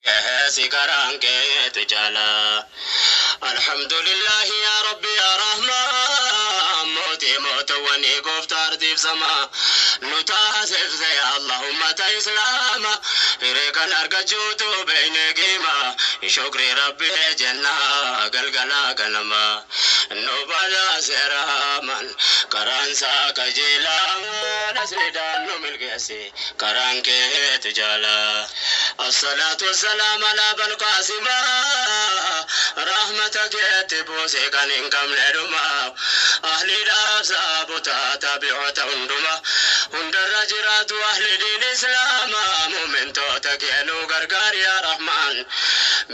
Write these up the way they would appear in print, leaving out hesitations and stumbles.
Si karaan keetu caala. Alhamdulillahi yaa Rabbi yaa Rahmaan, mootii mootawwanii, gooftaa ardiif samaa, nu taasifte yaa Allah ummata Islaama. Hiree kan argachuutu beeyne qiima, shukri Rabbi jennaa galgala ganama. Nu badhaase Rahman, karaan isaa qajeelaa, nasriidhaan nu milkeessi, karaan keetu jaala. Assalaatu wassalaam alaa balqaasima, rahmata keetti buuse kan hin qabne dhuma, ahliidhaaf saabota tabi'oota hunduma hundarra jiraatu, ahli diin Islaama, mumintoota kee nu gargaar yaa Rahmaan,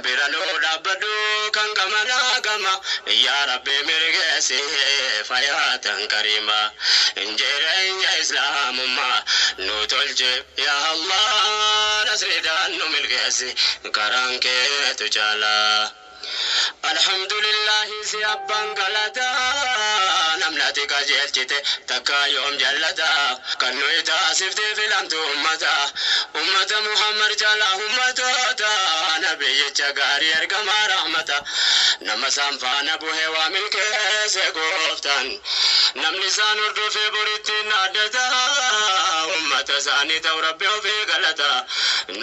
bira nu dhaabbadhu kan gamanaa gama, yaa Rabbi mirgeessi fayaatan kariima, jireenya Islaamummaa nu tolche yaa Allah, nasriidhaan nu milkeessi, karaan keetu caalaa. Alhamdulillahi, si abbaan galataa, namnati qajeelchite takka yoom jallata, kan nuyi taasiftee filamtu ummata, ummata Muhammad caalaa ummatoota, nabiyyicha gaarii, ergamaa rahmata, nama isaan faana buhee waa milkeesse gooftaan, namni isaan hordofee boritti addata, ummata isaanii ta'u Rabbi ofii galata,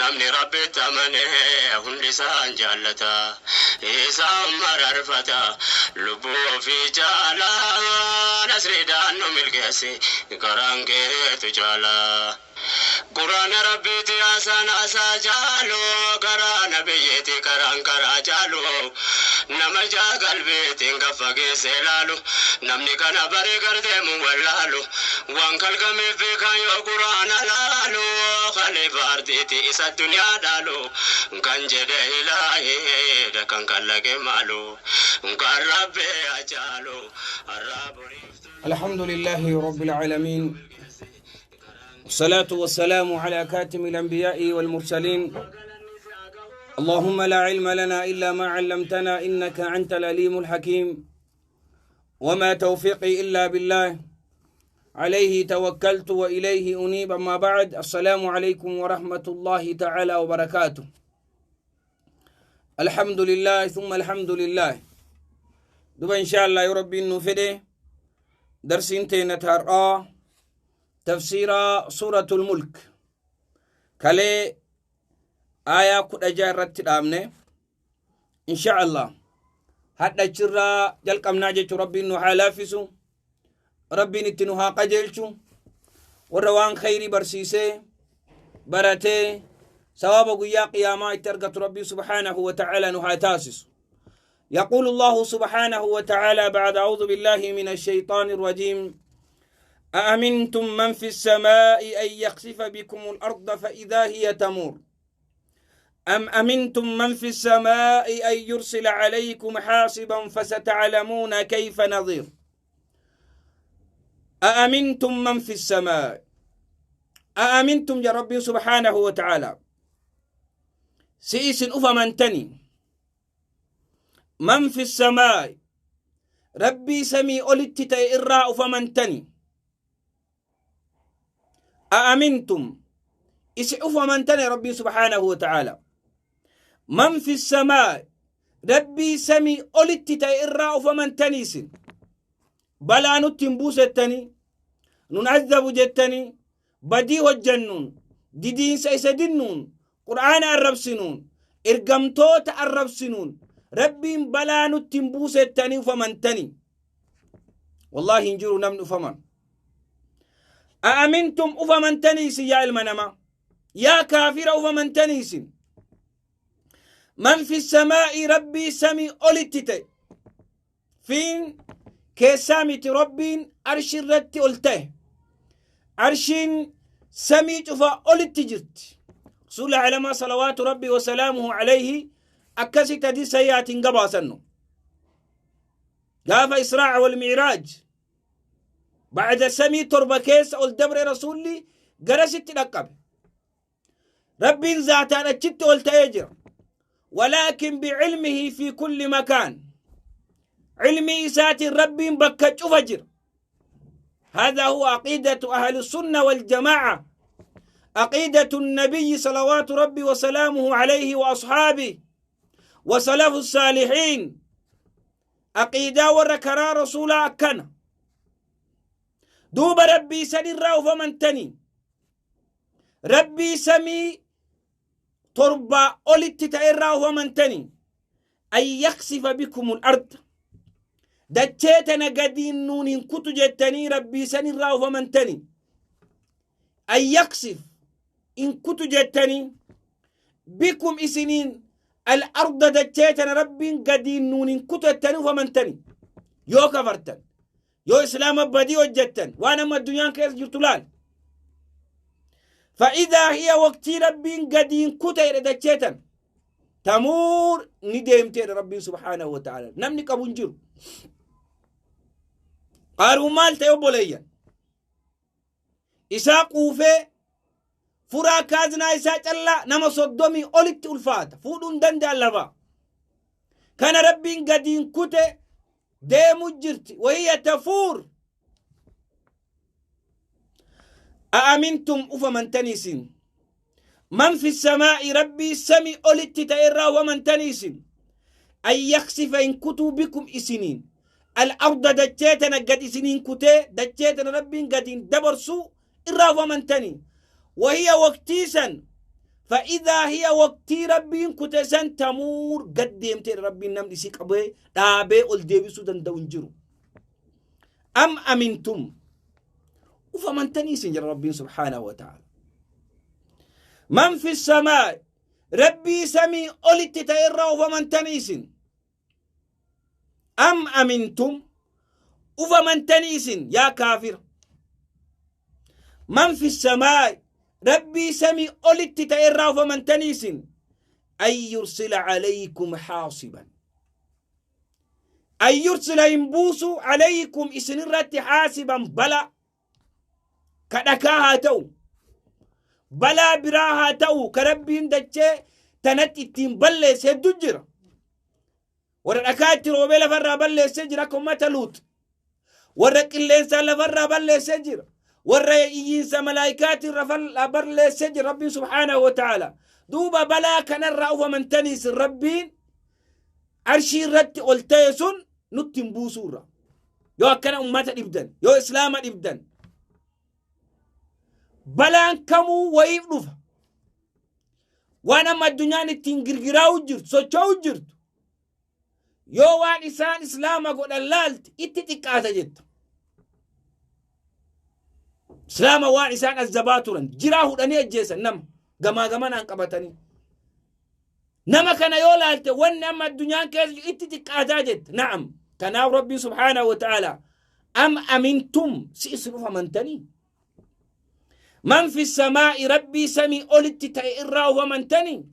namni Rabbitti amane hundi isaan jaallata, isaan mararfata lubbuu ofii caalaa, nasriidhaan nu milkeessi, karaan keetu caalaa. Quraana Rabbiiti haasaan haasaa caalu, karaa nabiyyiiti karaan karaa caalu, nama jaa qalbiitiin kan fageesse ilaalu, namni kana bare gardeemu wallaalu, waan kalqameef beekan yoo Quraana laalu, khalifa ardiiti isa duniyaa dhaalu, kan jedhe ilaahee kan kallaqe maalu, kan Rabbi ajaalu har'a boriiftu. الحمد لله رب العالمين، والصلاة والسلام على كاتم الأنبياء والمرسلين. اللهم لا علم لنا إلا ما علمتنا إنك أنت العليم الحكيم، وما توفيقي إلا بالله، عليه توكلت وإليه أنيب. أما بعد، السلام عليكم ورحمة الله تعالى وبركاته. الحمد لله ثم الحمد لله. دوبا إن شاء الله يا ربي نفده درسين تينا تفسير سورة الملك. Kalee aayaa 16 irratti dhaabne. Insha Allah hadha achirraa jalqabnaa jechu. Rabbiin nu haa laaffisu, Rabbiin itti nu haa qajeelchu. Warra waan khayrii barsiisee baratee sawaaba guyyaa qiyaamaa itti argatu Rabbiin subhaanahu wa ta'ala nu haa taasisu. يقول الله سبحانه وتعالى بعد أعوذ بالله من الشيطان الرجيم: أأمنتم من في السماء أن يخسف بكم الأرض فإذا هي تمور، أم أمنتم من في السماء أن يرسل عليكم حاصبا فستعلمون كيف نذير. أأمنتم من في السماء، أأمنتم يا ربي سبحانه وتعالى، si isin ufamantanii، من في السماء، Rabbii samii olitti ta'e irraa ufamantanii. أأمنتم، isin ufamantanii Rabbii سبحانه وتعالى، من في السماء، Rabbii samii olitti ta'e irraa ufamantanii, isin balaa nutti hin buusettanii, nun azabu jettanii, badii hojjannuun, didiinsa isa dinnuun, Qur'aana arrabsinuun, ergamtoota arrabsinuun, Rabbiin balaa nutti hin buusettanii ufamantanii? Wallaahi hin jiru namni ufaman. أأمنتم، ufamantanii isin yaa ilma namaa, yaa kaafira, ufamantanii isin من في السماء، Rabbii samii olitti ta'e, fiin keessaa miti, Rabbiin arshi irratti ol ta'e, arshiin samii cufa olitti jirti. Rasuula calamaa صلوات ربي وسلامه عليه akkasitti hadiis sayyaatiin gabaasannu, gaafa Israa'a wal Mi'raaj bacda samii torba keessa ol dabre, Rasuulli garasitti dhaqqabe. Rabbiin zaataan achitti ol ta'ee jira, ولكن بعلمه في كل مكان، cilmii isaatiin Rabbiin bakka cufa jira. هذا هو عقيدة أهل السنة والجماعة. عقيدة النبي صلوات ربي وسلامه عليه وأصحابه وسلف الصالحين. عقيدة وركرا رسولا أكنا دوب ربي سني الراو فمنتني ربي سمي تربة أولت تأراو فمنتني أن يخسف بكم الأرض دتشيتنا قدين نون كتو جتني ربي سني الراو فمنتني أن يخسف إن كتو جتني بكم إسنين الأرض دتشيتنا ربي قدين نون كتو جتني فمنتني يو كفرتن يو إسلام بدي وجتن وأنا ما الدنيا كيس جرتلال. فإذا هي وقتي ربي قدين كتو دتشيتن تمور نديمتي ربي سبحانه وتعالى نمني كابونجيرو قالوا مال تيوبوليا إسا قوفي فرا كازنا إسا جلا نما صدومي أولت ألفات فودون دند اللبا كان ربي قدين كتو ديمو جرت وهي تفور. أأمنتم أفمن تنسين من في السماء ربي سمي أولت تأرى ومن تنسين أن يخسف إن كتو بكم إسنين الأرض دجيتنا قد إسنين كتو دجيتنا ربي قد دبرسو إرى ومن تني وهي وقتيسا فإذا هي وقتي ربي كتسن تمور قد ديمتي ربي نمدي سيك أبي دابي أول ديبسو دندونجرو. أم أمنتم وفمن تنيسن جل ربي سبحانه وتعالى من في السماء ربي سمي أولت تأرى وفمن تنيسن أم أمنتم وفمن تنيسن يا كافر من في السماء ربي سمي أولت تأرى وفمن تنيسن أن يرسل عليكم حاصبا أن يرسل ينبوس عليكم إسنرة حاسبا بلا كدكاها تو بلا براها تو كربين دجة تنت التين بلة سدجرة ورأكات روبيلا فرا بلة سجرة كم تلوت ورك اللي سال فرا بلة سجرة ورأي ملائكات رفل بلة سجر ربي سبحانه وتعالى دوبا بلا كان الرأوف من تنس الربين عرشي رت قلتيسون نتم بوسورة يو كان أمة إبدن يو إسلام إبدن بلان كمو ويفلوف وانا ما الدنيا نتنجرجراو جرت سوتشاو جرت يو وان إنسان إسلام أقول اللالت إتتك جت إسلام وان إنسان الزباتورن جراه دنيا جيسا نم جما جما نانقبتني نما كان يولالت وان أما الدنيا كيس إتتك جت نعم كان ربي سبحانه وتعالى أم أمنتم سيسرف من تني من في السماء ربي سمي أولت تأرى ومن تني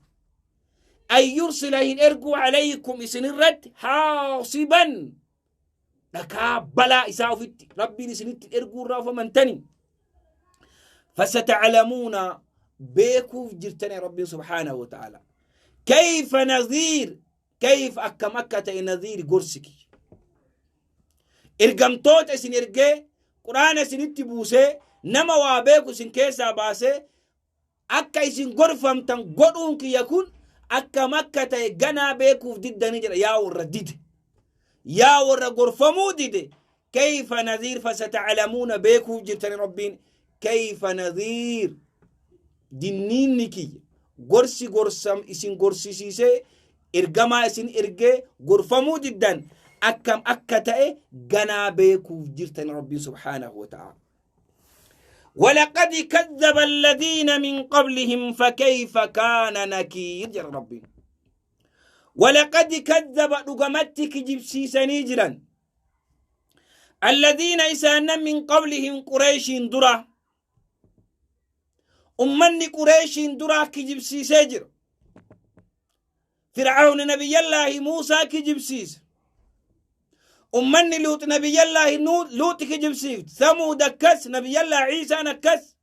أن يرسل إن إرجو عليكم إسن الرد حاصبا لكا بلا إساوفت ربي نسنت إرجو را ومن تني فستعلمون بيكو جرتني ربي سبحانه وتعالى كيف نذير كيف أكمكة نذير قرسك إرجمتوت إسن إرجي قرآن إسن تبوسي نما وابيكو سن كيسا باسي أكا إسن غرفم تن قدونك يكون أكا مكة يغنى بيكو في ديد نجر يا ورا ديد يا ورا غرفمو ديد كيف نذير فستعلمون بيكو جرتني ربين كيف نذير دينين نكي غرسي غرسم إسن غرسي سيسي إرغما إسن إرغي غرفمو ديدان أكا مكة غنى بيكو في جرتني ربين سبحانه وتعالى. ولقد كذب الذين من قبلهم فكيف كان نكير يا ربي. ولقد كذب رقمتك جبسيسا نجرا الذين إسانا من قبلهم قريش درا أمني قريش درا كجبسيسا جر فرعون نبي الله موسى كجبسيس أمني لوط نبي الله لوط كجبسيس ثمود كس نبي الله عيسى نكس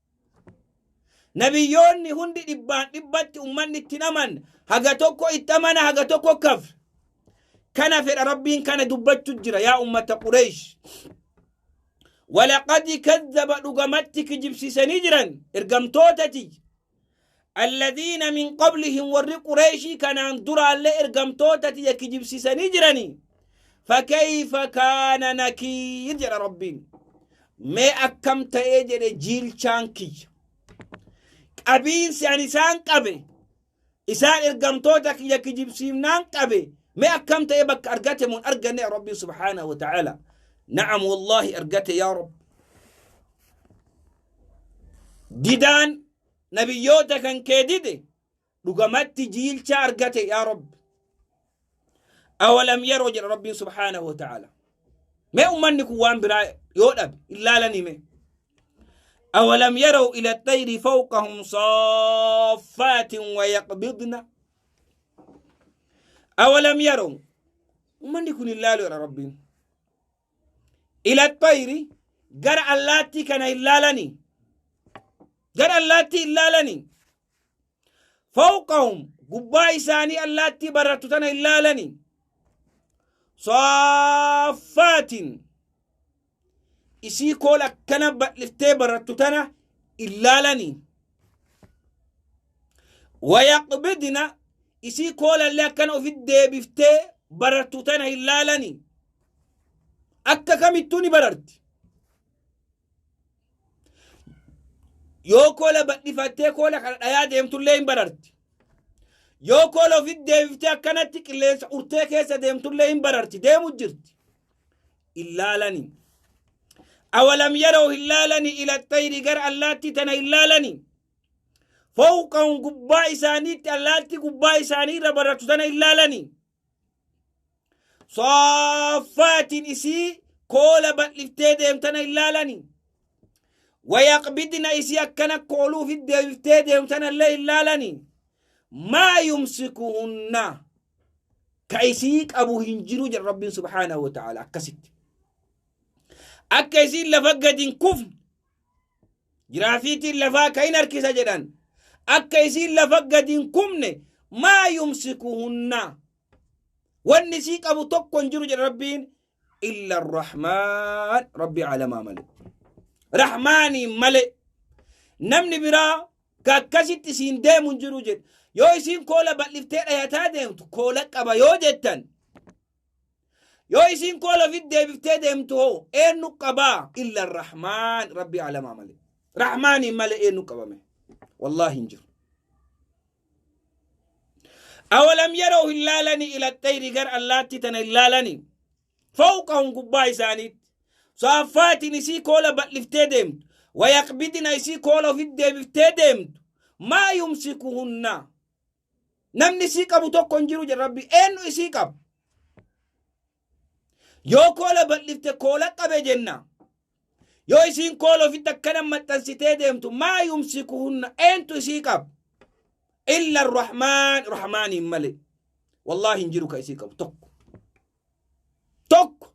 نبيوني هندي دبان دبات أمني تنمن هغتوكو اتمنى هغتوكو كفر كان في ربين كان دبت تجرى يا أمة قريش. ولقد كذب رقمتك جبسيس نجرا ارقمتوتتي Alladhiina min qablihim, warri Qureeshii kanaan duraallee ergamtoota tiyya kijibsiisanii jiranii. Fakayfa kaana nakiir jedha Rabbiin. Mee akkam ta'ee jedhe jiilchaan kiyya. Qabiinsi ani isaan qabe, isaan ergamtoota kiyya kijibsiifnaan qabe, mee akkam ta'ee bakka argate mun arganne Rabbiin subhaanahu wa ta'ala. Na'am, wallahi argate yaa Rabbi. Didaan nabiyyoota kan kee dide dhugamatti jiilcha argate yaa Rabbi. Awalam yeroo jedha Rabbiin subhaanahu wa ta'ala. Mee ummanni kun waan biraa yoo dhabe ilaalanii mee. أولم يروا إلى الطير فوقهم صافات ويقبضن. أولم يروا، ومن يكون الله يا ربي، إلى الطير، gara allaattii kana ilaalanii, gara allaattii ilaalanii, فوقهم gubbaa isaanii allaattii barrattu tana ilaalanii, صافات isii koola akkana bal'iftee barattu tana ilaalanii, ويقبضن isii koolallee akkana ofit deebiftee barattu tana ilaalanii. Akka kamittuu ni bararti. Yoo koola bal'ifattee koola kana dhayaa deemtullee hin bararti. Yoo koola ofit deebiftee akkanatti qilleensa urtee keessa deemtullee hin bararti, deemu jirti. Ilaalanii. أولم يروا ilaalanii إلى الطير gara allaattii tana ilaalanii, فوقهم gubbaa isaaniitti allaattii gubbaa isaanii irra barartu tana ilaalanii, صافات isii koola bal'iftee deemtana ilaalanii, ويقبضن isii akkana kooluu fi deebiftee deemtana illee ilaalanii. ما يمسكهن ka isii qabu hin jiru jedha Rabbiin subhaanahu wa ta'ala. Akkasitti akka isiin lafa gadi hin kufne giraafiitiin lafaa ka hin harkisa jedhan, akka isiin lafa gadi hin kufne ما يمسكهن wanni isii qabu tokko hin jiru jedha Rabbiin إلا الرحمن rabbi calamaa male, rahmaanii male namni biraa ka akkasitti isiin deemu hin jiru jedhe. Yoo isiin koola bal'iftee dhayataa deemtu koola qaba yoo jettan, yoo isiin koola ofit deebiftee deemtu hoo eenyu qabaa? إلا الرحمن rabbi calamaa male, rahmaanii male eenyu qabame? Wallaahi hin jiru. أولم يروا ilaalanii إلى الطير gara allaattii tana ilaalanii, فوقهم gubbaa isaaniitti صافات isii koola bal'iftee deemtu, ويقبضن isii koola ofit deebiftee deemtu. ما يمسكهن namni isii qabu tokko hin jiru jedha Rabbi. Eenyu isii qabu? Yoo koola bal'ifte koola qabe jenna. Yoo isiin koola ofitti akkana maxxansitee deemtu ما يمسكهن eentu isii qabu? إلا الرحمن rahmaaniin male wallaahi hin jiru ka isii qabu tokko tokko.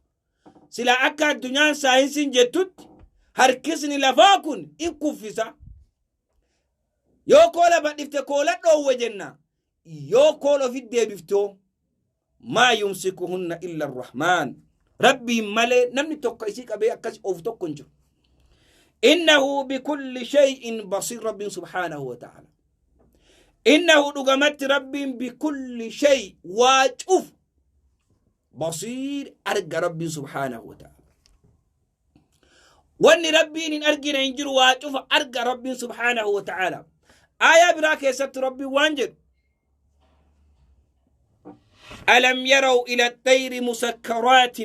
Sila akka addunyaan saayinsiin jettutti harkisni lafaa kun in kuffisa. Yoo koola badhifte koola dhoowwe jenna. Yoo koola ofit deebiftoo ما يمسكهن إلا الرحمن rabbiin malee namni tokko isii qabee akkas oofu tokko hin jiru. إنه بكل شيء بصير rabbiin subhaanahu wa ta'ala. إنه dhugamatti rabbiin بكل شيء waa cuf بصير arga rabbiin subhaanahu wa ta'ala. Wanni rabbiin hin argine hin jiru, waa cufa arga rabbiin subhaanahu wa ta'ala. Aayaa biraa keessatti rabbiin waan jedhu: ألم يروا إلى الطير مسخرات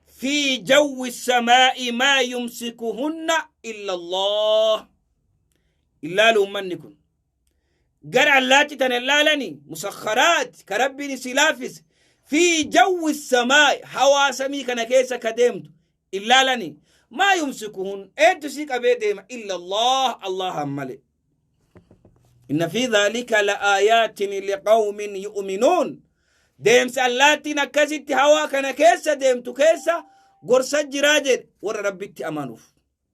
في جو السماء ما يمسكهن إلا الله. Ilaalu ummanni kun gara allaatti tana ilaalanii, مسخرات ka rabbiin isii laaffise, في جو السماء hawaa samii kana keessa ka deemtu ilaalanii, ما يمسكهن eentu isii qabee deema إلا الله allahan male. إن في ذلك لآيات لقوم يؤمنون. Deemsa allaattiin akkasitti hawaa kana keessa deemtu keessa gorsa jiraa jedhe warra rabbitti amanuuf.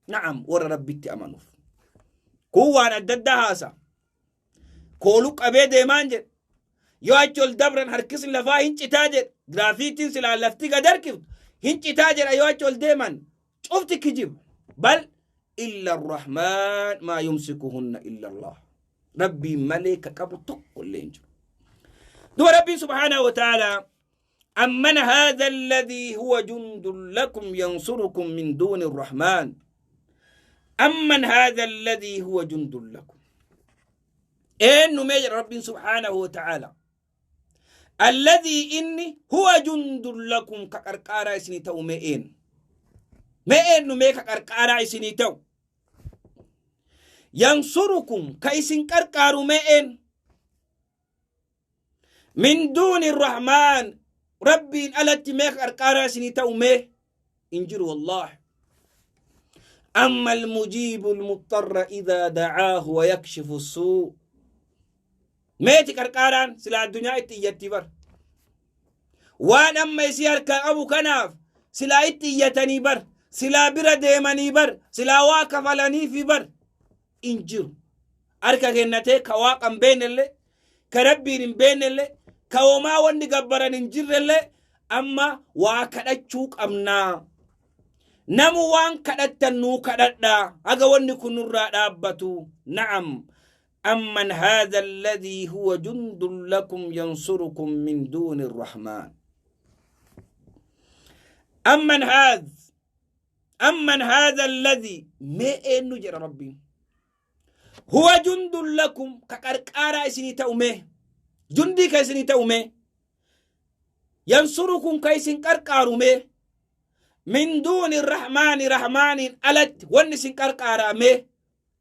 Na'am, warra rabbitti amanuuf. Kun waan adda addaa haasa kooluu qabee deemaan jedhe. Yoo achi ol dabran harkisni lafaa hin citaa jedhe. Giraafiitiin silaa lafti gad harkiftu hin citaa jedha yoo achi ol deeman. Cufti kijiba. بل إلا الرحمن ما يمسكهن إلا الله. Rabbiin malee ka qabu tokko illee hin jiru. Duba Rabbiin subhaanahu wa ta'aalaa أمن هذا الذي هو جند لكم ينصركم من دون الرحمن. أمن هذا الذي هو جند لكم. إنه ميجر رب سبحانه وتعالى الذي إني هو جند لكم كقرقارا إسني تو مئين مئين مي كقرقارا إسني تو ينصركم كيسن قرقارو مئين من دون الرحمن. ربي ألت ميك أرقارا إسني تو مي إنجر والله. أما المجيب المضطر إذا دعاه ويكشف السوء. ميتي قرقاران سلا الدنيا اتيتي بر وان أما يسير كأبو كناف سلا اتيتني بر سلا بر ديمني بر سلا واقف لني في بر إنجر أركا جنتي كواقا بين اللي كربي بين اللي كوما وندي قبرن إنجر اللي أما واكدتشوك أمنا نمو وان كدتنو كدتنا أغا وندي كنورا دابتو. نعم. أمن هذا الذي هو جند لكم ينصركم من دون الرحمن. أمن هذا أمن هذا الذي ما إنه ربي هو جند لكم كقرقارا إسني تأمه جندي كإسني تأمه ينصركم كإسن قرقارو من دون الرحمن رحمن ألت ونسن قرقارا مه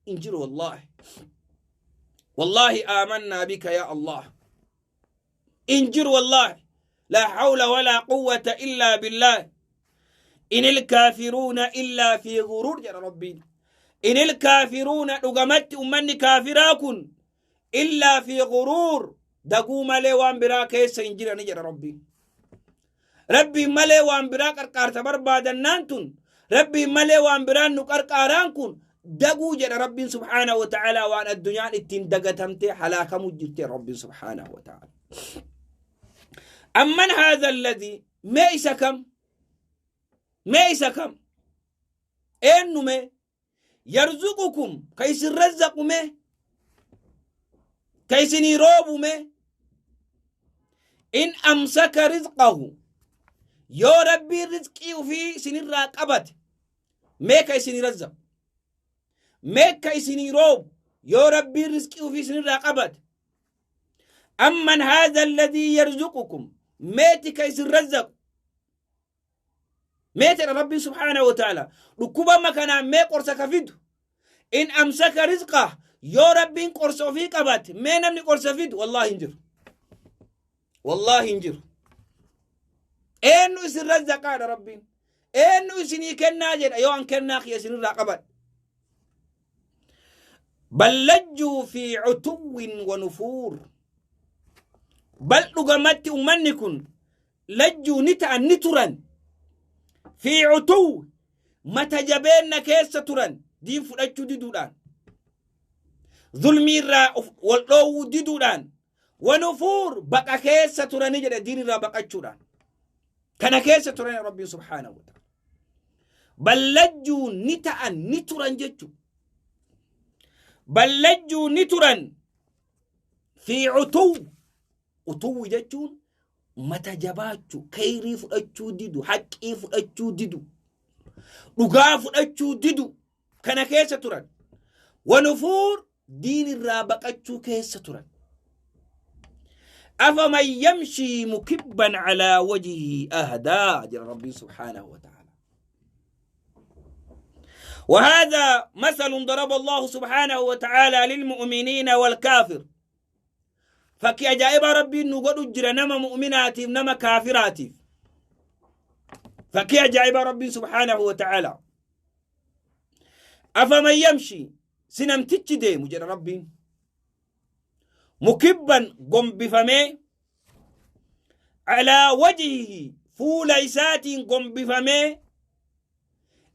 إنجر والله. والله آمنا بك يا الله. إنجر والله. لا حول ولا قوة إلا بالله. إن الكافرون إلا في غرور يا ربي. إن الكافرون رقمت أمني كافراكن إلا في غرور دقوم لي وان براك إنجر نجر ربي. ربي ملي وان براك أرقارت بربادا نانتن. ربي ملي وان بران نقرقارانكن دقو جل ربي سبحانه وتعالى وان الدنيا اتين دقتمتي حلاك مجرتي ربي سبحانه وتعالى. أمن هذا الذي ما إسكم ما إسكم إنه ما يرزقكم كيس الرزق ما كيس نيروب ما إن أمسك رزقه يا ربي رزقي في سن الراقبت ما كيس نرزق مكة إسني روب يا ربي رزقي في سن الرقبة. أمن هذا الذي يرزقكم ميتك إسن رزق ميت ربي سبحانه وتعالى ركوبا مكانا مي قرصك فيد إن أمسك رزقه يا ربي قرص في قبات مي نمني قرص فيد والله إنجر والله إنجر إنه إسن رزق على ربي إنه إسني كنا جد أيوان كنا خي إسن الرقبة. بل لجوا في عتو ونفور. بل رقمت أمنكن لجوا نتأ نترا في عتو متجبين كيس ترا دين فرأتشو دي ظلمي را واللو دي دودان ونفور بقى كيس ترا نجد دين را بقى تشوران كان كيس ترا ربي سبحانه وتعالى. بل لجوا نتأ نترا جتشو بل لجوا نترا في عتو عتو جتشون متجباتشو كيري فرأتشو ديدو حقي فرأتشو ديدو رقا فرأتشو ديدو كان كيس ترا ونفور دين الرابقتشو كيس ترا. أفمن يمشي مكبا على وجهه أهدى جل ربي سبحانه وتعالى. وهذا مثل ضرب الله سبحانه وتعالى للمؤمنين والكافر. فكي أجائب ربي نقول أجر نما مؤمنات نما كافرات. فكي أجائب ربي سبحانه وتعالى أفمن يمشي سنمتج دي مجر ربي مكبا قم بفمي على وجهه فوليسات قم بفمي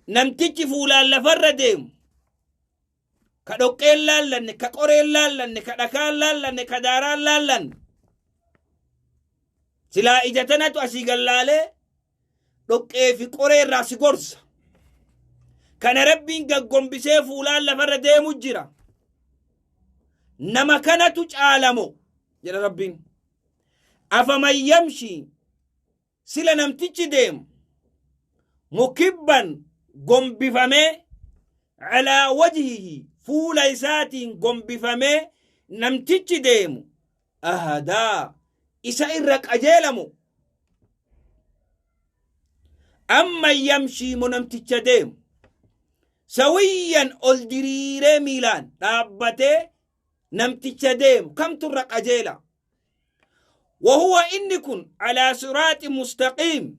نمتج فولا لفر ديم كدوكين لالن كقورين لالن كدكان لالن كداران لالن سلا إجتنا تأسيق لالي دوكي في قورين راسي قرص كان ربي قم بسي فولا لفر ديم الجرا Nama kanatu caalamo jedha Rabbiin. Afaman yamshii, sila namtichi deemu, mukibban, gombifamee, calaa wajhihi, fuula isaatiin gombifamee namtichi deemu, ahadaa, isa irra qajeelamo? Amma yamshii mo namticha deemu sawiyyan, ol diriiree miilaan dhaabbatee namticha deemu, kamtu irra qajeela? وهو inni kun على صراط مستقيم.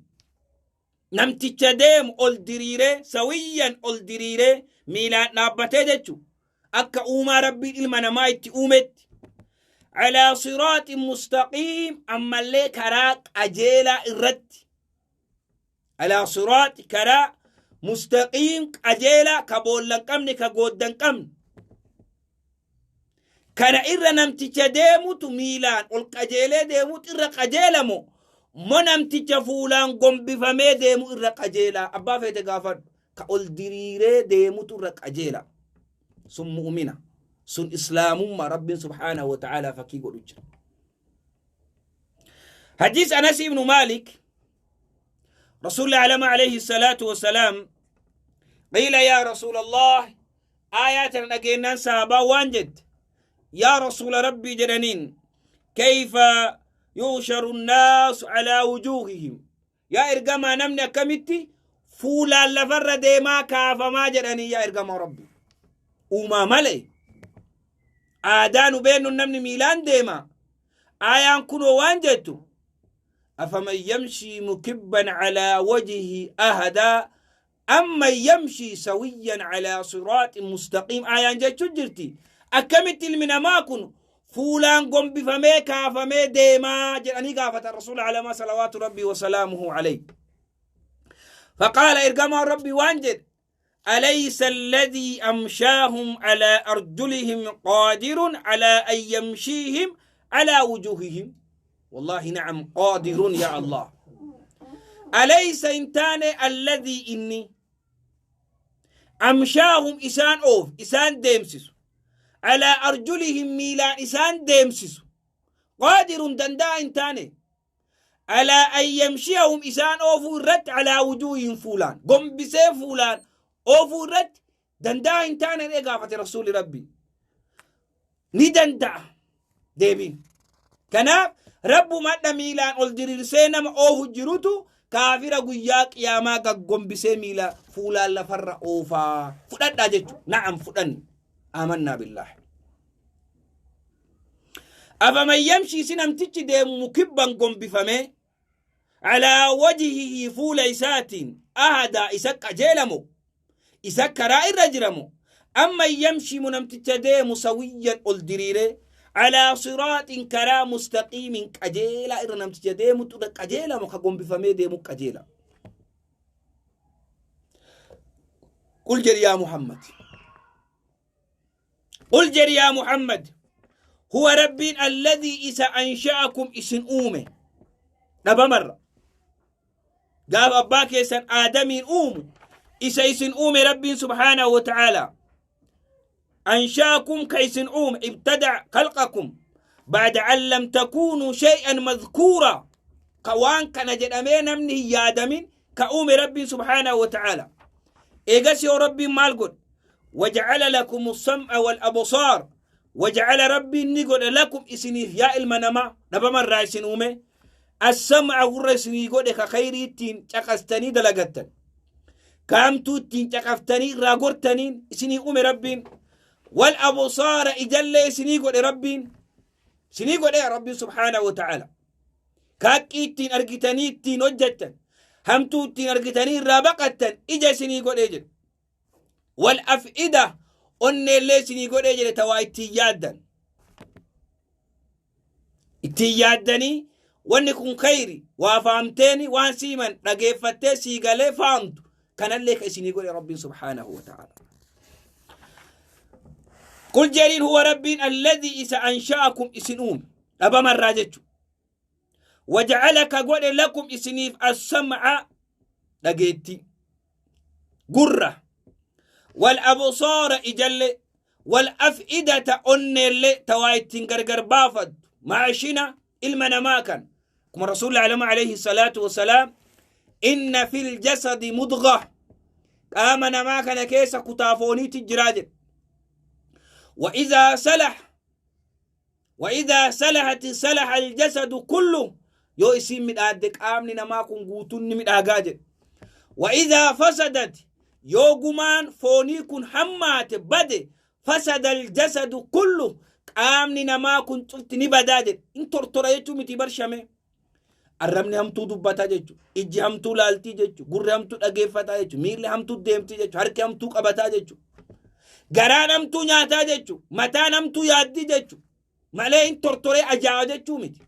Namticha deemu ol diriiree, sawiyyan, ol diriiree miilaan dhaabbatee jechu, akka uumaa Rabbiin ilma namaa itti uumetti, على صراط مستقيم, ammallee karaa qajeelaa irratti, على صراط, karaa, مستقيم, qajeelaa, ka boolla hin qabne, ka goodda hin qabne kana irra namticha deemutu, miilaan ol qajeelee deemutu irra qajeelamo mo namticha fuulaan gombifamee deemu irra qajeelaa? Abbaa feete gaafadhu, ka ol diriiree deemutu irra qajeela. Sun mu'mina, sun islaamummaa Rabbiin سبحانه وتعالى fakkii godhu jira. حديث أنس بن مالك، رسول الله عليه الصلاة والسلام، قيل يا رسول الله، آيات نجينا صحابة وانجد، يا رسول ربي جنانين، كيف يحشر الناس على وجوههم؟ Yaa ergamaa, namni akkamitti fuulaan lafarra deemaa kaafamaa jedhanii? Yaa ergamaa Rabbi, uumaa malee aadaa nu beennu namni miilaan deema. Aayaan kunoo waan jettu: أفمن يمشي مكبا على وجهه أهدى أمن يمشي سويا على صراط مستقيم. Aayaan jechuu jirti, akkamitti ilmi namaa kun fuulaan gombifamee kaafamee deemaa jedhanii gaafatan rasuula alamaa صلوات ربي وسلامه عليه. فقال, ergamaa Rabbi waan jedhe: أليس الذي أمشاهم على أرجلهم قادر على أن يمشيهم على وجوههم؟ والله نعم، قادر يا الله. أليس hin taane الذي inni أمشاهم إسان أوف إسان deemsisu، على أرجلهم miilaan إسان deemsisu، قادر danda'a hin taane على أن يمشيهم إسان oofuu irratti، على وجوههم fuulaan gombisee fuulaan oofuu irratti danda'a hin taane dhee gaafate rasuuli Rabbi. Ni danda'a deebiin. Kanaaf Rabbumadha miilaan ol diriirsee nama oofu jirutu kaafira guyyaa qiyaamaa gaggombisee miila fuulaan lafarra oofaa. Fudhadhaa jechu. نعم, fudhanne, آمنا بالله. أفمن يمشي, si namtichi deemu, مكبا gombifame, على وجهه fuula isaatiin, أهدى isa qajeelamo, isa karaa irra jiramo, أمن يمشي mu namticha deemu سويا ol diriire, على صراط karaa, مستقيم qajeela irra namticha deemutu qajeelamo ka gombifamee deemu qajeela? قل jedhi يا محمد، قل jedhi يا محمد، هو Rabbiin الذي isa أنشأكم isin uume dhabamarra. Gaaf abbaa keessan Aadamiin uumu isa isin uume Rabbiin سبحانه وتعالى. أنشأكم ka isin uume, ابتدع خلقكم بعد أن لم تكونوا شيئا مذكورا, ka waan kana jedhamee namni hin yaadamin ka uume Rabbiin سبحانه وتعالى. Eegas yoo Rabbiin maal godhe? وجعل لكم السمع والأبصار. وجعل Rabbiin ni godhe, لكم isiniif, yaa ilma namaa dhabamarraa isin uume, السمع gurra isinii godhe, ka khayrii ittiin caqastanii dalagattan, kaamtuu ittiin caqaftanii irraa gortaniin isinii uume Rabbiin. والأبصار ijallee isinii godhe Rabbiin, isinii godhe Rabbiin سبحانه وتعالى, kaaqqii ittiin argitanii ittiin hojjettan, hamtuu ittiin argitanii irraa baqattan ija isinii godhee jedhe. والأفئدة onneellee isinii godhee jedhe, tawaa ittiin yaaddan, ittiin yaaddanii wanni kun khayri waa faamteeni waan siiman dhageeffattee sii galee faamtu kanallee ka isinii godhe Rabbiin سبحانه وتعالى. قل jedhiin هو Rabbiin الذي isa أنشأكم isin uume dhabamarraa jechu, وجعل ka godhe, لكم isiniif, السمع dhageetti gurra, والأبصار ijalle. Wal af'idata, onneellee tawaa ittiin gargar baafaddu maashina ilma namaa kan kuma Rasuulli alama alayhi salaatu wasalaam, inna fil jasadi mudga, qaama namaa kana keessa kutaa fooniiti jiraa jedhe. وإذا صلح وإذا صلحت صلح الجسد كله, yoo isiin midhaadde qaamni namaa kun guutuun ni midhaagaa jedhe. وإذا فسدت, yoo gumaan foonii kun hammaate bade, فسد الجسد كله, qaamni namaa kun cufti ni badaa jedhe. In tortora jechuu miti barshame. Arrabni hamtuu dubbataa jechu, ijji hamtuu laaltii jechu, gurri hamtuu dhageeffataa jechu, miilli hamtuu deemtii jechu, harki hamtuu qabataa jechu, garaan hamtuu nyaataa jechu, mataan hamtuu yaaddii jechu malee in tortoree ajaa'a jechuu miti.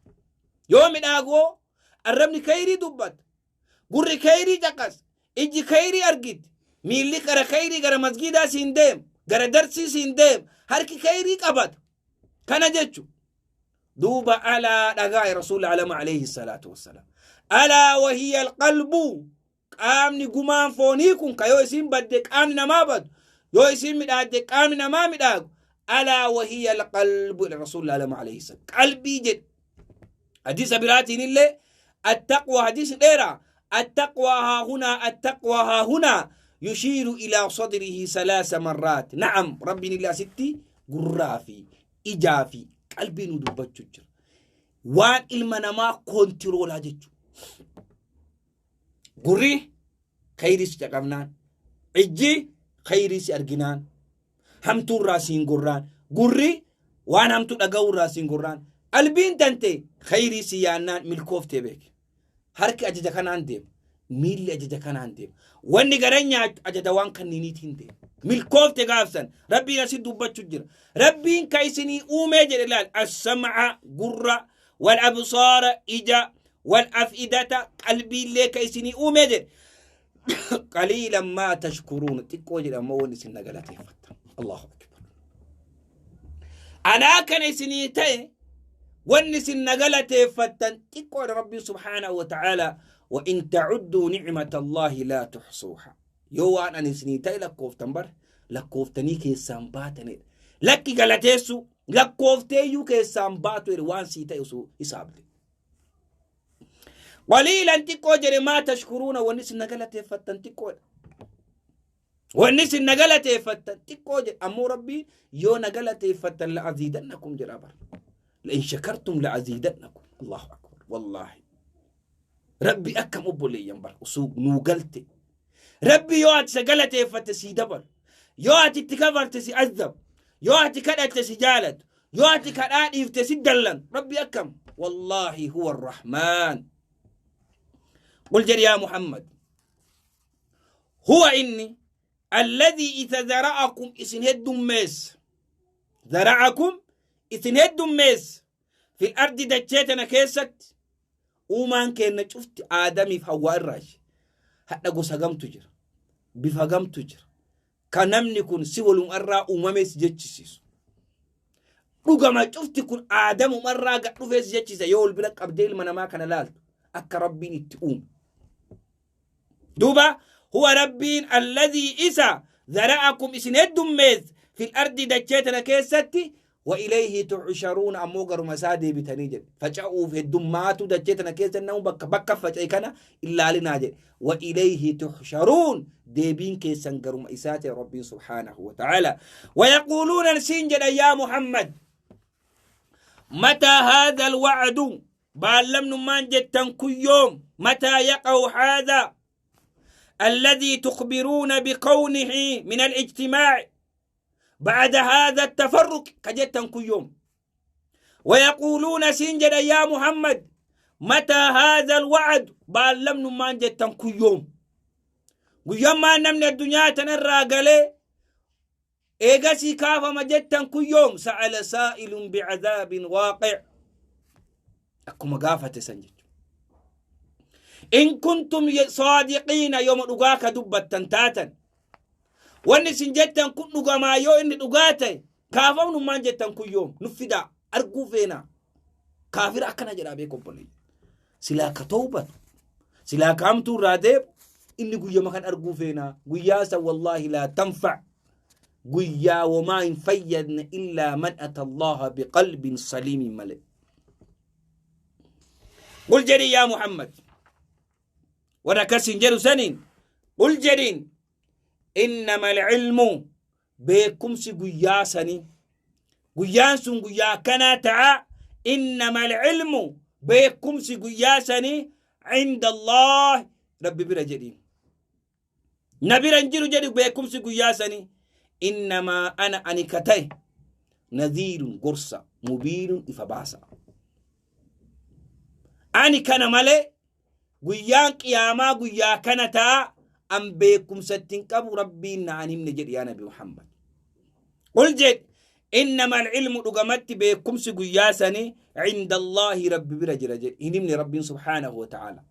Yoo midhaagoo arrabni kayrii dubbata, gurri kayrii caqas, ijji kayrii argiti, miilli gara kayrii, gara masgiidaa siin deem, gara darsii siin deem, harki kayrii qabata kana jechu. Duuba alaa, dhagaa Rasuul alama alayhi salaatu wassalaam, ألا وهي القلب, qaamni gumaan foonii kun ka yoo isiin badde qaamni namaa badu, yoo isiin midhaadde qaamni namaa midhaagu, ألا وهي القلب, Rasuul alama alayhi salaam qalbii jedhe. Hadiisa biraatiin illee التقوى, hadiisi dheeraa, التقوى هاهنا، التقوى هاهنا، يشير إلى صدره ثلاث مرات. نعم، ربي الله ستي gurraa fi ijaa fi qalbii nu dubbachuu jira. Waan ilma namaa control jechuudha. Gurri khayrii si caqabnaan, ijji khayrii si arginaan, hamtuurraa siin gurraan, gurri waan hamtuu dhaga'uurraa siin gurraan, qalbiin tante khayrii si yaannaan milkooftee beeke. Harki ajaja kanaan deema. Miilli ajaja kanaan deema. Wanni garan nyaatu ajaja waan kanniiniitiin deema. Milkoofte gaafsan Rabbiin asit dubbachuu jira. Rabbiin ka isinii uumee jedhe laal: السمع gurra, والأبصار ija, والأفئدة qalbiillee ka isinii uumee jedhe. قليلا ما تشكرون, xiqqoo jedhe ammoo wanni isin nagalateeffattan. الله أكبر. Anaa kana isinii ta'e wanni isin nagalateeffattan xiqqoodha. Rabbiin سبحانه وتعالى وإن تعدوا نعمة الله لا تحصوها, yoo waan ani isinii ta'e lakkooftan bar lakkooftanii keessaan baatanidha. Lakki galateessu lakkoofteeyyuu keessaan baatu jedhe, waan sii ta'e osoo hisaabde. قليلا xiqqoo jedhe ما تشكرون, wanni isin nagalateeffattan xiqqoodha. Wanni isin nagalateeffattan xiqqoo jedhe. Ammoo Rabbiin yoo nagalateeffattan لأزيدنكم jedha bar. لئن شكرتم لأزيدنكم. الله أكبر. والله Rabbi akkam obboleeyyan bar osoo nuu galte. Rabbi yoo ati isa galateeffatte sii dabalu, yoo ati itti kafarte si azab, yoo ati kadhatte si jaalatu, yoo ati kadhaa dhiifte si dallan. Rabbi akkam, والله هو الرحمن. قل jedhi يا محمد، هو inni الذي isa ذرأكم isin heddummees, ذرأكم isin heddummees, في الأرض dachee tana keessatti. Uumaan keenna cufti Aadamiif Hawwaa irraashi. Hadha gosa gamtu jira, bifa gamtu jira, ka namni kun si walumarraa uumamees jechisiisu. Dhugama cufti kun Aadamumarraa gad dhufees jechisa. Yoo wal bira qabdee ilma namaa kana laaltu akka Rabbiin itti uume. Duuba هو Rabbiin الذي isa ذرأكم isin heddummees, في الأرض dachee tana keessatti, وإليه تحشرون, ammoo garuma isaa deebitanii jedhe. Faca'uuf heddummaatu dachee tana keessa namu bakka bakka faca'e kana ilaalinaa jedhe. وإليه تحشرون, deebiin keessan garuma isaa ta'e Rabbiin سبحانه وتعالى. ويقولون siin jedha يا محمد، متى هذا الوعد, baallamnummaan jettan kun yoom? متى يقع هذا الذي تخبرون بكونه من الاجتماع بعد هذا التفرق كجتا كل يوم؟ ويقولون siin jedha يا محمد، متى هذا الوعد, baallamnummaan jettan kun yoom? Guyyammaan namni addunyaa tanarraa galee eegasii kaafama jettan kun yoom? سأل سائل بعذاب واقع, akkuma gaafate san jechu. إن كنتم صادقين, yooma dhugaa ka dubbattan taatan, wanni isin jettan kun dhugamaa, yoo inni dhugaa ta'e kaafamnummaan jettan kun yoom? Nu fidaa, arguu feenaa. Kaafira akkana jedhaa beeku obboleeyyan. Silaa ka tawbatu, silaa ka hamtuu irraa deebu, inni guyyama kan arguu feenaa. Guyyaa san والله لا تنفع. Guyyaa womaa hin fayyadne illaa man ata Allaha biqalbin saliimin malee. Qul jedhi yaa Muhammad. Warra akkasiin jedhu saniin qul jedhiin innama alcilmu beekumsi guyyaa sanii guyyaan sun guyyaa akkanaa ta'a innama alcilmu beekumsi guyyaa sanii cinda Allah rabbi bira jedhiin. Na bira hin jiru jedhi beekumsi guyyaa sanii. Innamaa ana ani ka ta'e nadhiirun gorsa mubiinun ifa baasa. Ani kana malee guyyaan qiyaamaa guyyaa kana ta'a an beekumsa ittiin qabu rabbiin na an himne jedhi yaa nabi Muhammad. Qul jedhi innama alilmu dhugamatti beekumsi guyyaa sanii cinda Allaahi rabbi bira jira jedhi hin himne rabbiin subhaanahu wa ta'ala.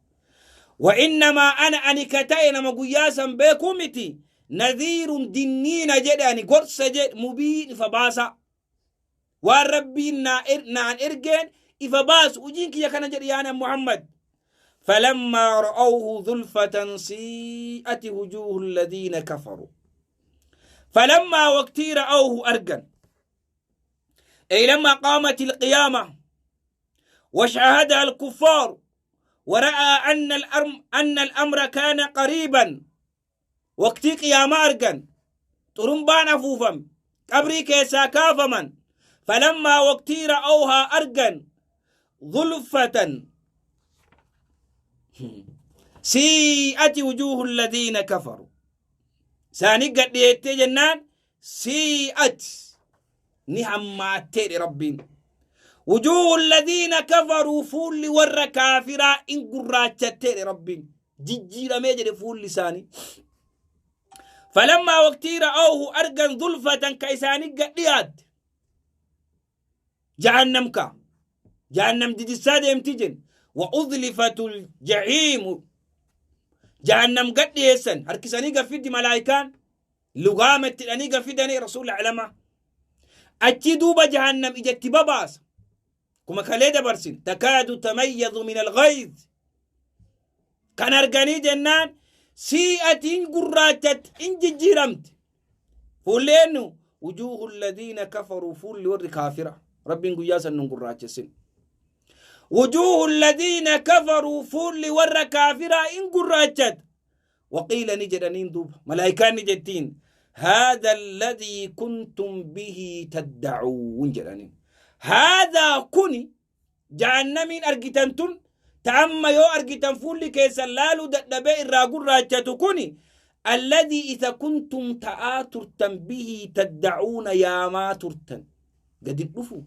Wa innamaa ana ani ka ta'e nama guyyaa san beekuu miti nadhiirun dinniina jedhe ani gorsa jedhe mubiin ifa baasa. Waan rabbiin naan ergeen ifa baasu hojiin kiyya kana jedhe yaa nabi Muhammad. فلما رأوه ذلفة سيئت وجوه الذين كفروا فلما وقتي رأوه أرجا أي لما قامت القيامة وشاهدها الكفار ورأى أن الأمر كان قريبا وقتي قيامة أرجا طرمبان أفوفم قبري كيسا كافما فلما وقتي رأوها أرجا ظلفة سيئت وجوه الذين كفروا ساني قد جنان سيئت نعماتي ربين وجوه الذين كفروا فول ور كافرا إن قراتشتي ربين جيجيرا ميجري فول لساني فلما وقتي رأوه أرجا ظلفة كيساني قد جهنم كا جهنم دي السادة يمتجن وأذلفت الجحيم جهنم قد يسن هركساني قفيد ملايكان لغامة أني قفيدني رسول العلماء أتي دوب جهنم إجت باباس كما كليدا برسين تكاد تميز من الغيظ كان أرغاني جنان سيئة قراتت إن ججرمت فولينو وجوه الذين كفروا فول ور كافرة ربي قياسا نقراتسين وجوه الذين كفروا فول ور كافرة إن قراتت وقيل نجدنين دوب ملائكة نجدتين هذا الذي كنتم به تدعون جدنين هذا كوني جهنمين أرجتنتن تعم يو أرجتن فول كيس لالو دبي الراجل راجتكوني الذي إذا كنتم تآترتن به تدعون يا ما ترتن قد تلفوا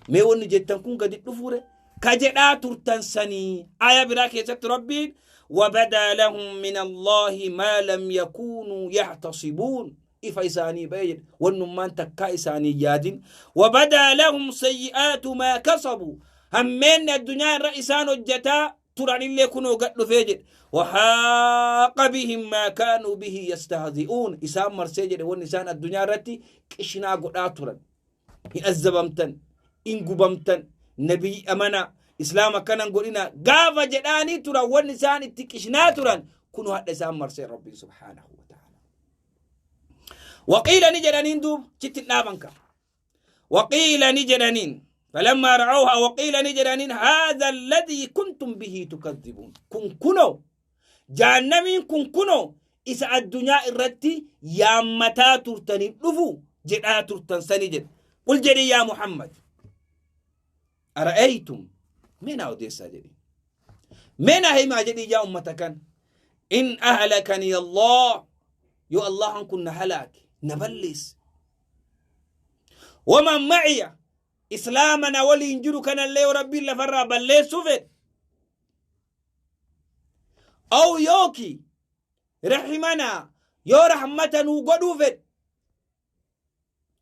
ما ون جتن كون قد تلفوا كجدا ترتن سني آية براك ربي وبدا لهم من الله ما لم يكونوا يحتصبون إفايساني بيد والنمان تكايساني يادين وبدا لهم سيئات ما كسبوا همين الدنيا الرئيسان الجتا تراني اللي كنوا قتلوا فيجد وحاق بهم ما كانوا به يستهزئون إسام مرسيجد والنسان الدنيا رتي كشنا قد تران إن أزبمتن إن قبمتن نبي أمنا إسلام كان نقولنا قاف جداني ترى والنسان اتكشنا ترى كنوا هذا إسام مرسي ربي سبحانه وتعالى وقيل نجدانين دوب جتنا بنك وقيل نجدانين فلما رأوها وقيل نجدانين هذا الذي كنتم به تكذبون كن كنو جهنمين كن كنو إسا الدنيا الرتي يا متى ترتني لفو جدا ترتن سنجد قل جري يا محمد أرأيتم من أوديسا جدي من هما جدي يا أمتكن إن أهلكني الله يو الله أن كنا هلاك نبلس ومن معي إسلامنا ولي إنجلو كان اللي وربي لفرع بلسو فت أو يوكي رحمنا يو رحمة وقدو فت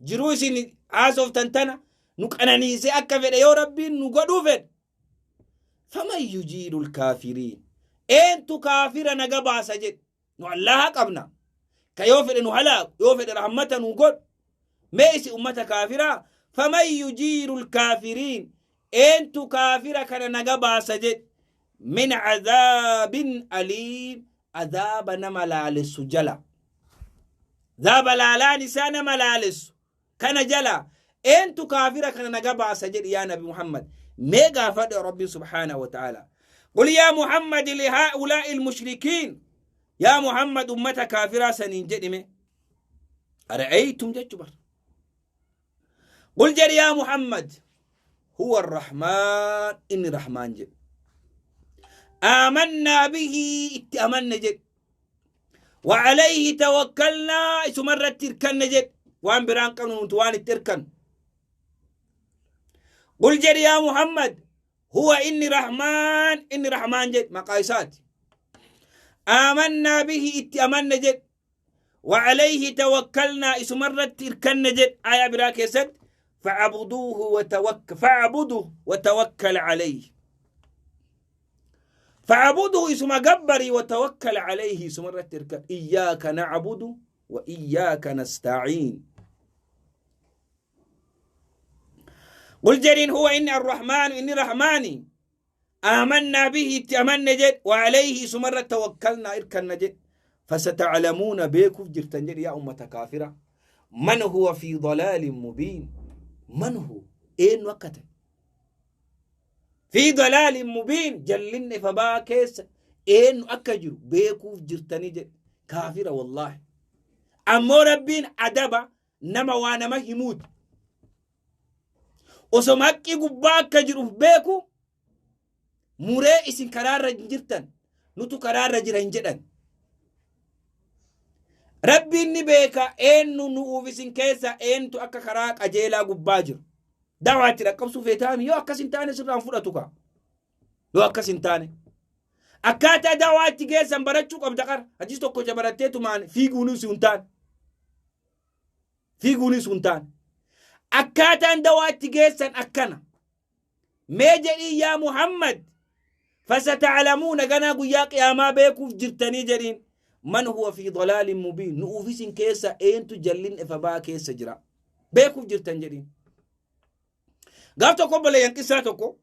جروسي عازف تنتنا نكأنني أكفر يا ربي نقدو فت فمن يجير الكافرين أنتو كافر نقبع سجد نعلاها قبنا كيوفر نهلاك يوفر رحمة نقد ميسي أمة كافرة فمن يجير الكافرين أنتو كافرة كان نقبع سجد من عذاب أليم عذاب نملا للسجلة Zaaba laalaan isaa nama laalessu kana jala eentu kaafira kana naga baasa jedhi yaa Nabi Muhammad. Mee gaafadhe Rabbiin subhaanahu wa ta'ala. قل يا محمد لهؤلاء المشركين، يا محمد أمة كافرة سنين جدمه، أرأيتم جتبر. قل جري يا محمد هو الرحمن إني رحمن جد، آمنا به اتأمنا جد، وعليه توكلنا سمرة تركن جد، وان بران قانون توان تركن. قل جري يا محمد هو إني رحمن إني رحمن جد مقايسات، آمنا به اتأمنا جد، وعليه توكلنا سمرة تركن جد. آية براكيست فاعبدوه وتوكل، فاعبده وتوكل عليه، فاعبده اسم جبري وتوكل عليه سمرة تركن. إياك نعبد وإياك نستعين. قل جرين هو إني الرحمن إني رحماني، آمنا به اتأمنا جد، وعليه سمرة توكلنا إركن جد. فستعلمون بيكف جرتن يا أمة كافرة من هو في ضلال مبين. من هو إين وقت في ضلال مبين جلن فبا كيس إين أكجر بيكوف جرتني جد كافرة والله. أمو ربين أدبا نما وانا ما يموت وسماكي قبا كجر بيكو موري إسن كرار جرتن نتو كرار جرن جدن. ربي نبيك إن نوفسين كيسا إن تو أكا كراك أجيلا قباجر دعواتي رقم سوفيتامي يو أكا سنتاني سران فرطوكا يو أكا سنتاني أكاتا دعواتي كيسا مبارتشوك أبدقر حديث توكو جبرتيتو مان في قوني سنتان في قوني سنتان أكاتا دعواتي كيسا أكنا ميجري يا محمد فستعلمون غنا قياك يا ما بيكو جرتني جرين من هو في ضلال مبين. نوفيسين كيسا إن تجلين إفبا كيسا جرا بيكو جرتن جرين. قابتو قبل ينكساتكو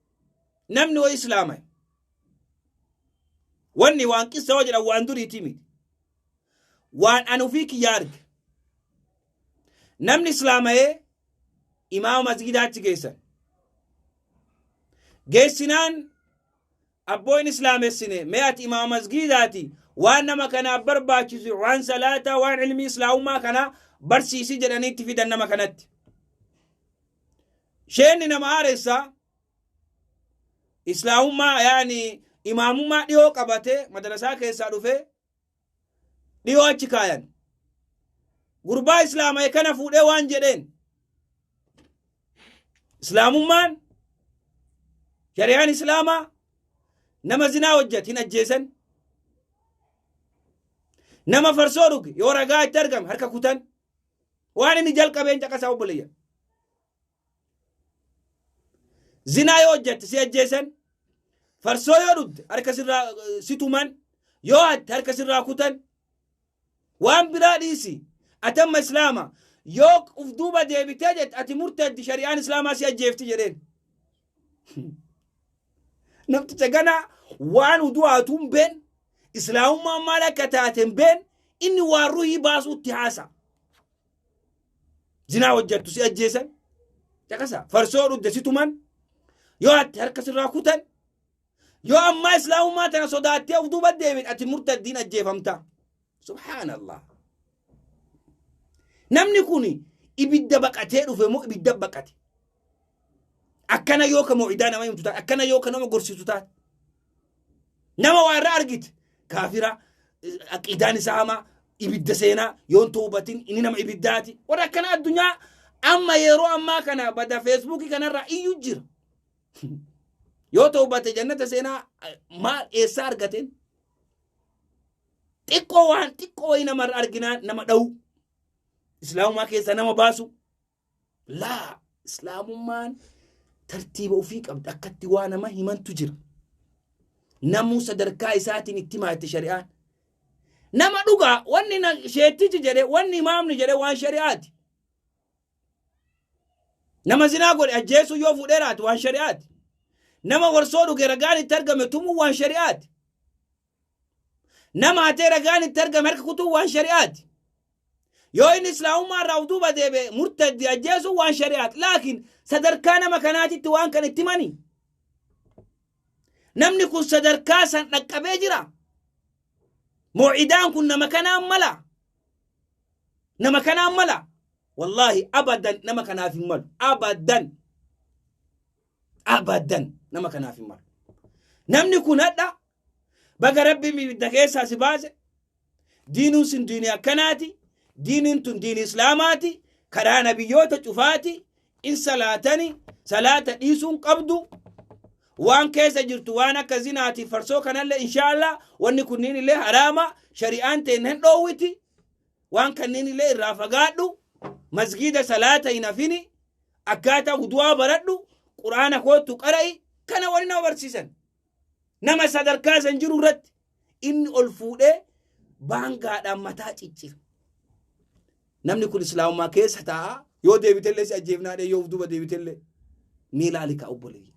نمني وإسلامي واني وانكسا وجرا واندوري تيمي وان أنو فيك يارج نمني إسلامي إمام مسجدات كيسا جيسنان أبوين إسلامي السنة مئة إمام مسجداتي waan nama kana barbaachisu waan salaataa waan ilmi islaamummaa kana barsiisi jedhaniitti fidan nama kanatti. Sheenni nama haaressaa islaamummaa yaani imaamummaa dhiyoo qabatee madrasaa keessaa dhufee dhiyoo achi kaayan. Gurbaa islaamaa kana fuudhee waan jedheen islaamummaan shari'aan islaamaa nama zinaa hojjate hin ajjeesan. Nama farsoo dhuge yoo ragaa itti argame harka kutan waan inni jalqabeen caqasaa obboleeyyan. Zinaa yoo hojjette si ajjeesan, farsoo yoo dhugde harka sirraa si tuman, yoo hatte harka sirraa kutan, waan biraa dhiisi atamma islaama yoo uf duuba deebitee jette ati murteetti shari'aan islaamaa si ajjeefti jedheen. Namticha ganaa waan udu'aatu hin been islaamummaan maal akka taate hin been inni waan ruhii baasuutti haasa. Zinaa hojjettu si ajjeesan caqasa farsoo dhugde si tuman yoo ati harka sirraa kutan yoo ammaa islaamummaa tana sodaattee of duuba deebite ati murtaddiin ajjeefamta. Subhaanallah. Namni kun ibidda baqatee dhufe moo ibidda baqate? Akkana yoo ka moo'idaa nama himtu taate akkana yoo ka nama gorsitu taate nama waa irraa argite kaafira aqiidaan isaa hamaa ibidda seenaa yoon toobatin inni nama ibiddaati warra akkana addunyaa amma yeroo ammaa kana bada feesbuukii kanarraa iyyuu jira. Yoo toobate jannata seenaa maal eessaa argateen xiqqoo waan xiqqoo wayii namarra arginaa nama dha'u islaamummaa keessaa nama baasu laa islaamummaan tartiiba ofii qabdi akkatti waa nama himantu jira. Namuu sadarkaa isaatiin itti himaa shari'aan. Nama dhugaa wanni sheettichi jedhe wanni imaamni jedhe waan shari'aati. Nama zinaa godhe ajjeesuu yoo fuudhee raate waan shari'aati. Nama warsoo dhuge ragaan itti argame tumuu waan shari'aati. Nama hatee ragaan itti argame harka kutuu waan shari'aati. Yoo inni islaamummaa irraa of duuba deebi'e murtaddi ajjeesuun waan shari'aati. Laakiin sadarkaa nama kanaatitti waan kan itti himani. Namni kun sadarkaa san dhaqqabee jira. Moo'idaan kun nama kanaan mala. Nama kanaan mala. Wallaahi abadan nama kanaaf hin malu. Abadan. Abadan nama kanaaf hin malu. Namni kun hadha baga rabbi ibidda keessaa si baase. Diinuun sun diinii akkanaati. Diiniin tun diinii islaamaati. Karaa nabiyyoota cufaati. In salaatani. Salaata dhiisuun qabdu. Waan keessa jirtu waan akka zinaati farsoo kanallee inshaallah wanni kunniin illee haraama. Shari'aan ta'e hin dhoowwiti. Waan kanneen illee irraa fagaadhu. Masgiida salaata hin hafini. Akkaataa wudu'aa baradhu. Quraana koottu qara'i. Kana wani nama barsiisan. Nama sadarkaa san jiru irratti inni ol fuudhee baangaadhaan mataa ciccira. Namni kun islaamummaa keessa taa'a yoo deebitellee si ajjeefnaa dhee yoo of duuba deebitellee ni ilaali kaa obboleeyya.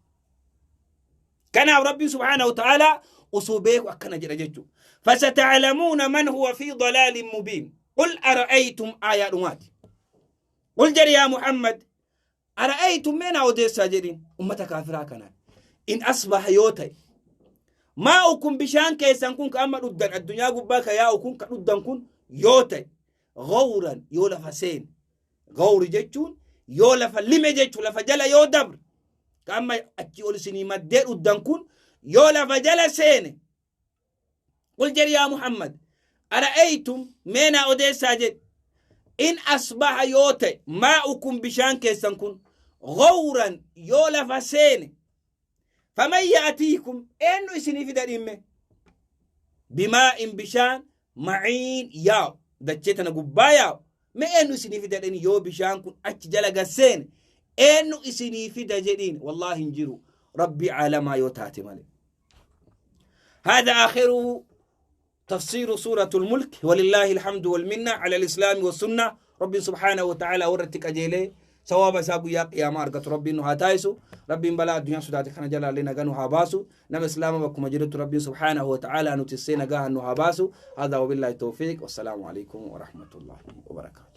Kanaaf Rabbiin subhaanahu wa ta'aalaa osoo beeku akkana jedha jechuudha. Fasata'lamuuna man huwa fi dalaalin mubiin. Qul ara'aytum aayaa dhumaati. Qul jedhi yaa Muhammad Ara'aytum mee naa odeessaa jedhiin ummata kaafiraa kanaan. In asbaha yoo ta'e maa'ukum bishaan keessan kun ka amma dhuddan addunyaa gubbaa ka yaa'u kun ka dhuddan kun yoo ta'e gawran yoo lafa seene gawri jechuun yoo lafa lime jechuun lafa jala yoo dabre ka amma achi ol isinii maddee dhuddan kun yoo lafa jala seene. Qul jedhi yaa Muhammad, ara'aytum mee naa odeessaa jedhi. In asbaha yoo ta'e maa'ukum bishaan keessan kun gawran yoo lafa seene faman ya'atiikum eenyu isinii fida dhimme bimaa'in bishaan maciin yaa'u dachee tana gubbaa yaa'u mee eenyu isinii fida jedheen yoo bishaan kun achi jala gad seene eenyu isinii fida jedhiin wallaahi hin jiru rabbii caalamaa yoo taate malee. هذا آخر تفسير سورة الملك، ولله الحمد والمنة على الإسلام والسنة. رب سبحانه وتعالى ورتك أجيلي ثواب ساقو يا قيامة أرقت ربي إنه هاتايسو ربي بلا الدنيا سداتي خنا جلال لنا قنو هاباسو نم إسلام بكم جرت ربي سبحانه وتعالى نتسينا قاه إنه هاباسو. هذا وبالله التوفيق، والسلام عليكم ورحمة الله وبركاته.